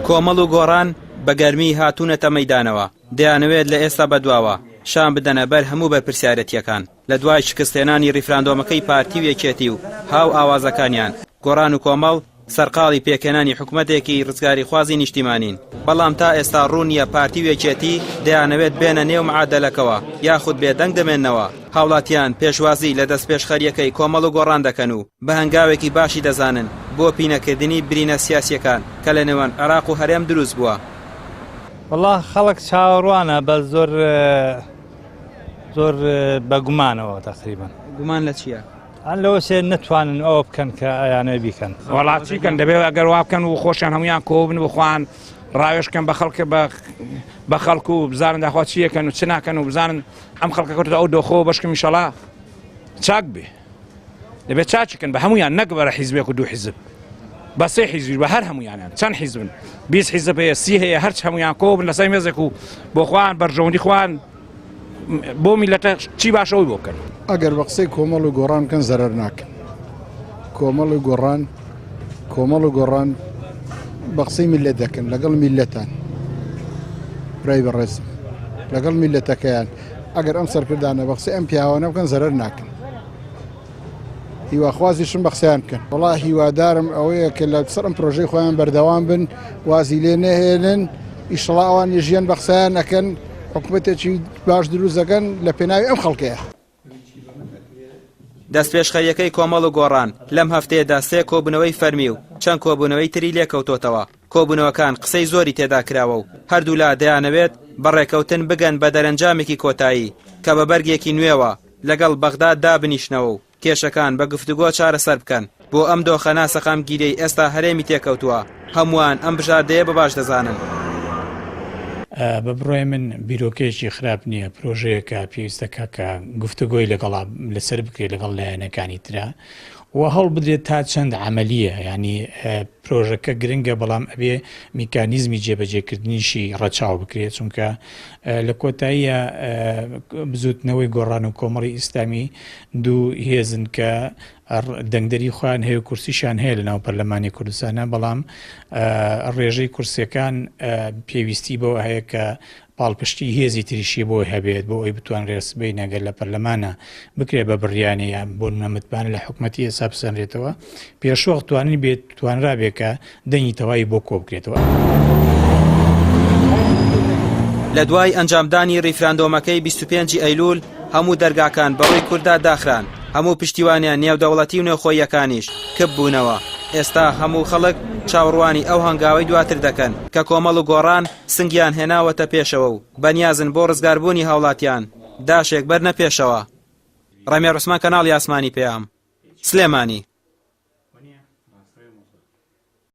کۆمەڵ و گۆڕان بە گەرمی هاتوونەتە مەیدانەوە، دەیانەوێت لە ئێستا بەدواوە شان بدەنە بەر هەموو بەرپرسیارێتییەکان. لە دوای شکستهێنانی ڕیفراندۆمەکەی پارتی و یەکێتی و هاو ئاوازەکانیان، گۆڕان و کۆمەڵ سەرقاڵی پێکهێنانی حکومەتێکی ڕزگاریخوازی نیشتیمانین، بەڵام تا ئێستا ڕوون نییە پارتی و یەکێتی دەیانەوێت بێنە نێو معادەلەکەوە یاخود بێدەنگ دەمێننەوە. هاوڵاتیان پێشوازی لە دەستپێشخەرییەکەی کۆمەڵ و گۆڕان دەکەن و بە هەنگاوێکی باشی دەزانن بۆ پینەکردنی برینە سیاسییەکان کە لە نێوان عێراق و هەرێم دروست بووە. وەڵا خەڵک چاوەڕوانە بەس زۆر زۆر بە گومانەوە تەقریبەن. گومان لە چییە؟ ئەن لەوە چێ نەتوانن ئەوە بکەن کە ئەیانەوێ بیکەن. وەڵا چی کەن دەبێ ئەگەر وا بکەن و خۆشیان هەمویان کۆ بن و خۆیان ڕاوێژ کەن بە خەڵکە بە بە خەڵک و بزانن داخوا چی یەکەن و چ ناکەن و بزانن ئەم خەڵکە کەوتە ئەو دۆخەوە بەشکم ئیشەڵا چاک بێ دەبێت چاکی کەن بە هەمویان نەک بەرە حیزبێک و دوو حیزب بە سێ حیزبیش بە هەر هەمویانیان چەند حیزبن 20 حیزب هەیە سی هەیە هەرچ هەمویان کۆ بن لەسەر مێزێک و بۆ خۆیان بەرژەوەندی خۆیان بۆ میلەتە چی باشە ئەوی بۆ بکەن. ئەگەر بە قسەی کۆمەڵ و گۆڕان بکەن زەرەر ناکەن. کۆمەڵ و گۆڕان کۆمەڵ و گۆڕان بە قسەی میلەت دەکەن لەگەڵ میلەتان برای بەڕێزم لەگەڵ میلەتەکەیان ئەگەر ئەم سەرکردانە بە قسەی ئەم پیاوانە بکەن زەرەر ناکەن. هیواخوازیشم بە قسەیان بکەن. وەڵا هیوادارم ئەوەیە کە لە سەر ئەم پرۆژەی خۆیان بەردەوام بن وازی لێ نەهێنن ئیشەڵا ئەوان ژیان بە قسەیان ئەکەن حکوومەتێکی باش دروست دەکەن لە پێناوی ئەم خەڵکەیە. دەستپێشخەرییەکەی کۆمەڵ و گۆڕان لەم هەفتەیەدا سێ کۆبوونەوەی فەرمی و چەند کۆبوونەوەی تری لێکەوتۆتەوە، کۆبوونەوەکان قسەی زۆری تێدا کراوە و هەردوولا دەیانەوێت بە ڕێکەوتن بگەن بە دەرەنجامێکی کۆتایی کە بە بەرگێکی نوێوە لەگەڵ بەغدا دابنیشنەوە و کێشەکان بە گفتوگۆ چارەسەر بکەن، بۆ ئەم دۆخە ناسەقامگیریەی ئێستا هەرێمی تێکەوتووە، هەمووان ئەم بژاردەیە بە باش دەزانن. بە بڕوای من بیرۆکەیەکی خراپ نییە، پرۆژەیەکە پێویستە کە کە گفتوگۆی لەگەڵا لەسەر بکرێت لەگەڵ لایەنەکانی ترا و هەوڵ بدرێت تا چەند عەمەلییە یانی پرۆژەکە گرنگە بەڵام ئەبێ میکانیزمی جێبەجێکردنیشی ڕەچاو بکرێت چونکە لە کۆتاییە بزوتنەوەی گۆڕان و کۆمەڵی ئیسلامی دوو هێزن کە دەنگدەری خۆیان هەیە و کورسیشیان هەیە لە ناو پەرلەمانی کوردستانە بەڵام ڕێژەی کورسیەکان پێویستی بەوە هەیە کە پاڵپشتی هێزی تریشی بۆی هەبێت بۆ ئەوەی بتوانرێت سبەینێ ئەگەر لە پەرلەمانا بکرێت بە بڕیانێ یان بۆ نمونە متمانە لە حکومەتی ئێستا بسەنرێتەوە پێشوەخت توانین بێت توانرابێ کە دەنگی تەواوی بۆ کۆبکرێتەوە. لە دوای ئەنجامدانی ڕیفراندۆمەکەی 25 ی ئەیلول هەموو دەرگاکان بەڕووی کورددا داخران، هەموو پشتیوانیە نێودەوڵەتی و نێوخۆییەکانیش کپ بوونەوە، ئێستا هەموو خەڵک چاوەڕوانی ئەو هەنگاوەی دواتر دەکەن کە کۆمەڵ و گۆڕان سنگیان هێناوەتە پێشەوە و بەنیازن بۆ ڕزگاربوونی هاوڵاتیان داشێک بەرنە پێشەوە. ڕەمیار عوسمان کەناڵی ئاسمانی پەیام، سلێمانی.